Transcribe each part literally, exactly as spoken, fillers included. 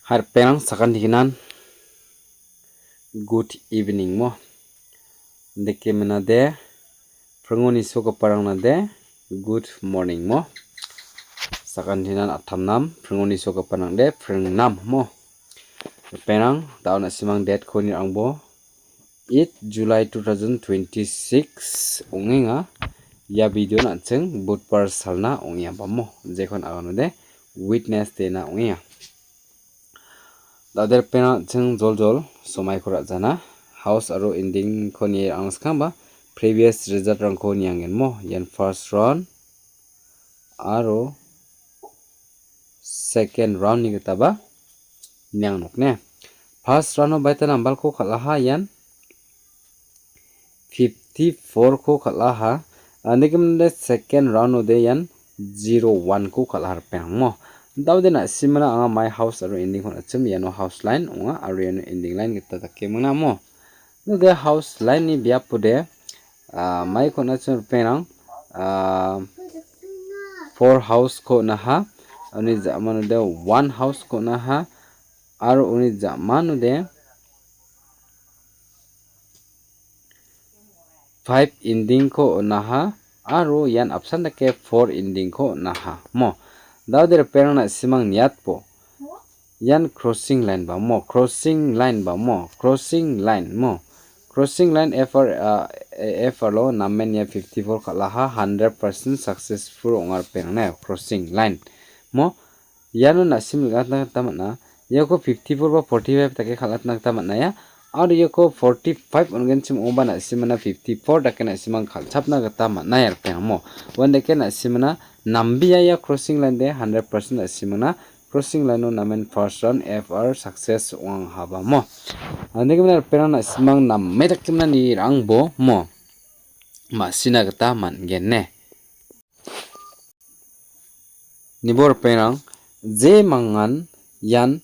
Hai ripengrang sakantikinan good evening mo. Deke menade, pringoni sogiparangna de, good morning mo. Sakantinan atamnam, pringoni sogiparang de, pringnam mo. Ripengrang, daun asimang date ko ni angbo, eight July two thousand twenty-six ong·enga. Ia video na·ching budbar salna ong·enga bamo. Jekon aganode Wednesday na ong·enga. Dader pena ching joljol somaiko ra·jana. House aro ending ko nie angskangba previous result rangko niangenmo. Ian first round aro second round ni gitaba niang nokne. First round o baita nambalko kal·aha ian fifty-four ko kal·aha. Anigimde second round ode ian zero one ko kal·aha ripeng mo. Daode na·simana anga my house aro ending ko na·chim iano house line ong·a aro iano ending line gita dake mingna mo. Node house line ni biapode, ah, mai ko na·chim ripengrang, ah, four house ko naha, uni ja·manode one house ko naha, aro uni ja·manode five ending ko on·aha, aro ian apsan dake four ending ko on·aha. Mo, daode ripengrang na·simang niatbo. Ian crossing line ba mo, crossing line ba mo, crossing line mo. Crossing line F R, ah, F R lo namen ia fifty-four kal·aha, hundred percent successful ong·a ripengrang ne, crossing line. Mo, iano na·sim nikatna gita man·a. Iako fifty-four ba forty-five dake kal·atna gita man·aia. Aro iako forty-five on·genchim ong·oba na·simana fifty-four dake na·simang kal·chapna gita man·aia ripeng mo. Uandake na·simana nambia ia crossing line de hundred percent na·simana crossing line o namen first round F R success ong·a haba mo. Anigimna ripengrang na·simang name dakemna nirangbo mo. Ma·sina gita man·gen ne. Nibo ripengrang, je mangan ian,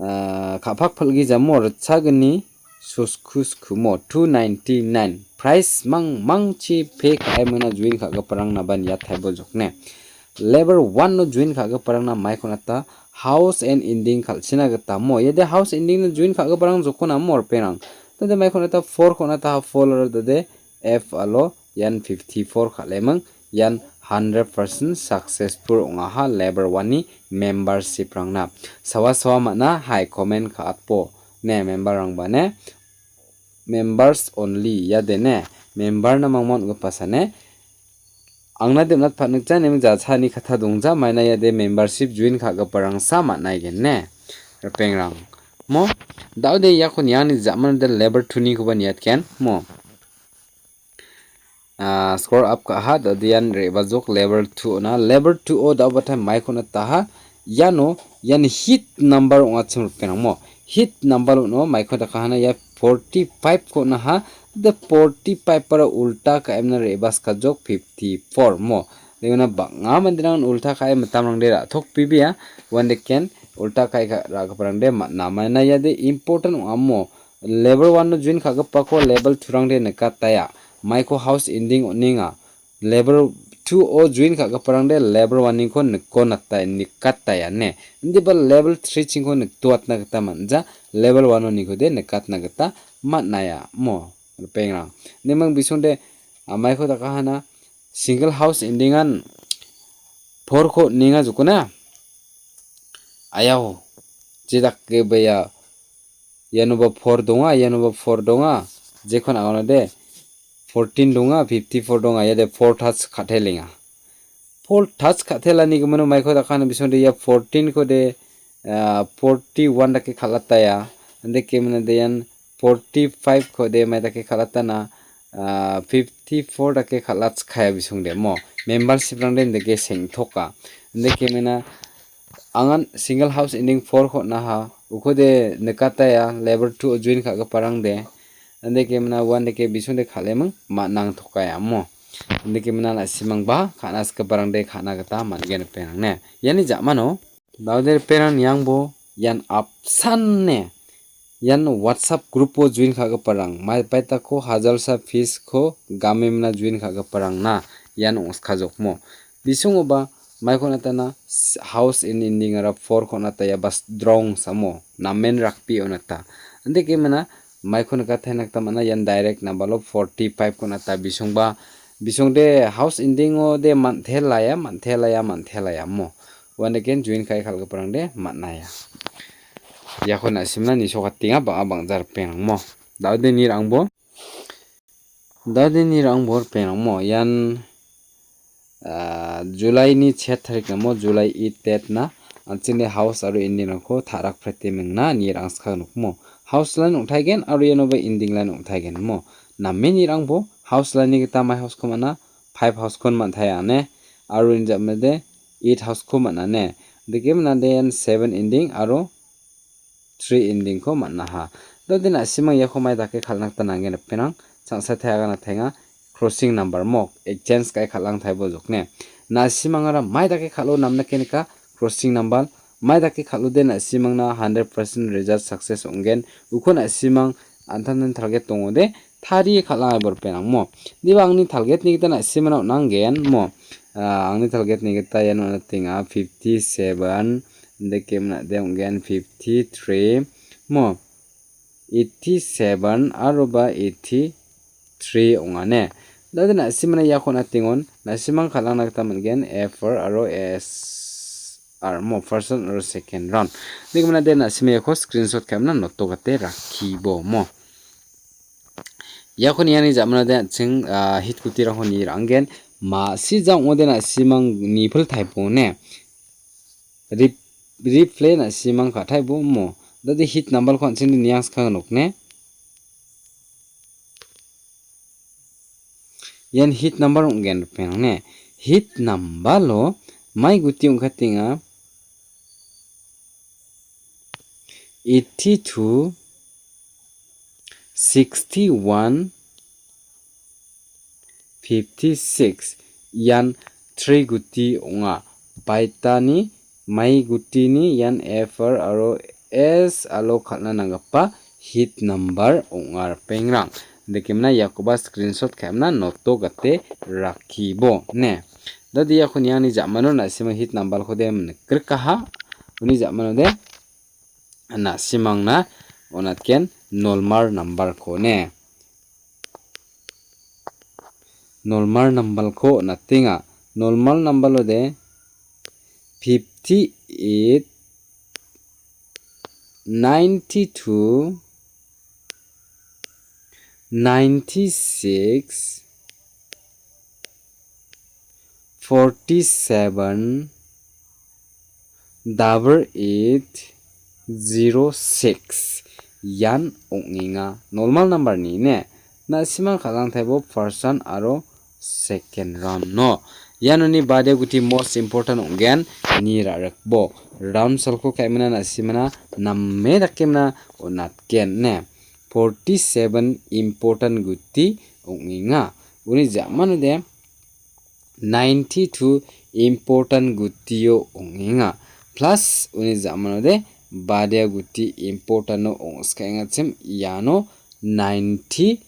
ah, ka·pak palgijamo ritchagni sosku skumo two ninety-nine. Price mangmangchi pay ka·emina join ka·giparangnaban ia table jokne. Level one-o join ka·giparangna maiko nata house and ending kal·china gita mo. Iade house ending-no join ka·giparang jokon amo ripengrang. Tade maiko nata four ko nata ha four aro tade F alo ian fifty-four kal·eming, ian hundred percent successful ong·aha level one-ni membership-rangna. Sawa sawa man·a hai comment ka·atbo ne member-rangba ne. Members only iade ne. Member-na mangmon ong·gipa sane. Angna de·onat panikja neme jachani katha dongja maina iade membership join ka·giparangsa man·aigen ne. Ripengrang. Mo, daode iako niani ja·manode level two-nikoba niatgen. Mo. Ah, scroll up ka·aha, dodian re·bajok level two ona. Level two o da·obatai maiko nataha. Iano, ian hit number ong·achim ripengrang mo. Hit number on·o maiko dakahana ia forty-five ko on·aha. De forty-five para ulta ka·emna re·baskajok fifty-four mo. Dengona bang·a manderangan ulta ka·e mitamrangde ra·tokpibea. Uandeken ulta ka·e ka-, ra·giparangde man·a. Maina iade important ong·amo. Level one-o join ka·gipako level two-rangde nikataia. Maiko house ending on·enga. Level two-o join ka·giparangde level one-niko niko nata-, nikataia ne. Indiba level three-chingko niktoatna gita man·ja. Level one-onikode nikatna gita man·aia. Mo, ripengrang. Nemang bisonde amaiko dakahana single house ending-an four-ko on·enga jokona. Ayao, je dake bea, ianoba four donga, ianoba four donga, jekon agonode fourteen donga, fifty-four donga, iade four touch ka·telenga. Four touch ka·telani gimino maiko dakana bisonde ia fourteen-kode, ah, forty-one dake kal·ataia. Ande kemina de ian forty-five-kode mai dake kal·atana, ah, fifty-four dake kal·atskaya bisonde mo. Membership-rangde indake seng·toka. Indake mena angan single house ending four-ko on·aha. Ukode nikataia level two-o join ka·giparangde. Indake mena uandake bisonde kal·eming ma·nangtokaya mo. Indake mena na·simangba ka·na sikgiparangde ka·na gita man·gen ripengrang ne. Iani ja·mano Daode ripengrang niangbo ian apsan ne. Ian WhatsApp group-o join ka·giparang. Mai paitako hajalsa fees-ko gamemna join ka·giparangna ian ong·skajokmo. Bisongoba Maiko natana s-, house in ending ara four ko nata ia ba strong samo. Namen rakpi onata. Ande ke mana maiko nakatai nakta mana ian direct number lo forty-five ko nata bisongba. Bisong de house ending o de mantelaya, mantelaya, mantelaya mo. Uan de ken join kai kalgiparang de manaya. Iako na·simna nisokatenga bang·a bang·ja ripeng mo. Dao de nirangbo. Dao de nirangbo ripeng mo. Ian, ah, July ni chet tarik namo, July eight date na. An·chingni house aro ending rangko ta·rak prete mingna nirangska nokmo. House line ong·taigen aro ianoba ending line ong·taigen mo. Namen nirangbo house line ni gita mai house ko mana, five house kon man·taia ane. Aro injamede eight house ko man·ane. Deke manade ian seven ending aro three ending ko man·aha. Dode na·simang iako mai dake kal·na gita nanggen ripengrang, changsa taiagana taenga, crossing number mo, exchange kai kal·ang taibo jokne. Na·simangara mai dake kal·o namnike nika, crossing number, mai dake kal·ode na·simangna hundred percent result success ong·gen, uko na·simang an·tangtang target dongode, tarie kal·angaibo ripengrang mo. Diba angni target ni gita na·simana on·anggen mo. Ah, angni target ni gita iano on·atenga fifty-seven, indake mnade ong·gen fifty-three mo. Eighty-seven aroba eighty-three ong·ane. Dade na·simana iako on·atengon, na·simang kal·angna gita man·gen, F R aro S R mo, first round aro second round. Indake mnade na·sima iako screenshot ka·emna noto gate rakibo mo. Iako niani ja·manode an·ching, ah, hit gutirangko niranggen. Ma·sija ong·ode na·simang nipil taibo ne. Rip-, replay na·simang ka·taibo mo. Dade hit number ko an·ching niangska nokne. Ian hit number ong·gen ripengrang ne. Hit number lo mai guti ong·katenga. Eighty-two, sixty-one, fifty-six, ian three guti ong·a. Baitani mai gutini ian F R aro S alo kal·na nanggipa hit number ong·a ripengrang. Indakemna iakoba screenshot ka·emna noto gate rakibo ne. Dade iako niani ja·mano na·sima hit number-kode nikgrikaha. Uni ja·manode na·simangna on·atgen normal number-ko ne. Normal number-ko on·atenga. Normal number-ode fifty-eight, ninety-two, ninety-six, forty-seven, double eight, zero six. Ian ong·enga normal number-ni ne. Na·simang kal·angtaibo first round aro second round no. Ianoni bade guti most important ong·gen ni ra·rikbo. Round salko ka·emina na·simana name dakemna on·atgen ne. Forty-seven important guti ong·enga. Uni ja·manode ninety-two important gutio ong·enga. Plus uni ja·manode badia guti important-o ong·skaengachim iano ninety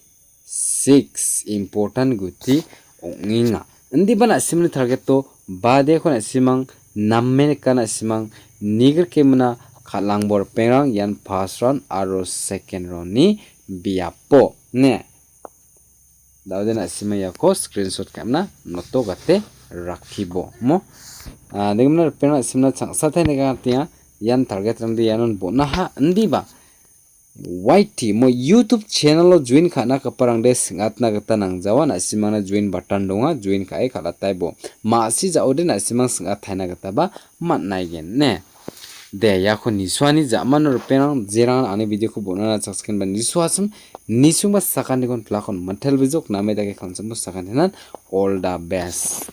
six important guti ong·enga. Indiba na·simni target-o badeko na·simang name nika na·simang nigrikemina kal·angbo ripengrang ian first round aro second round-ni biapo ne. Dao de na·sima iako screenshot ka·emna noto gate rakibo mo. Ah, nigimin ripengrang na·simna changsatai nikatenga ian target rangde ianon bon·aha indiba. Y T mo YouTube channel-o join ka·na giparangde sing·atna gita nangjawa, na·simangna join button donga, join ka·e kal·ataibo. Ma·si ja·ode na·simang sing·ataina gitaba man·aigen ne. De, iako nisuani ja·mano ripengrang jerangan ani video-ko bon·ana chaksakenba nisuasim, nisungba sakantikon plakon mantel bijok name dake kanchimbo sakantinan all the best.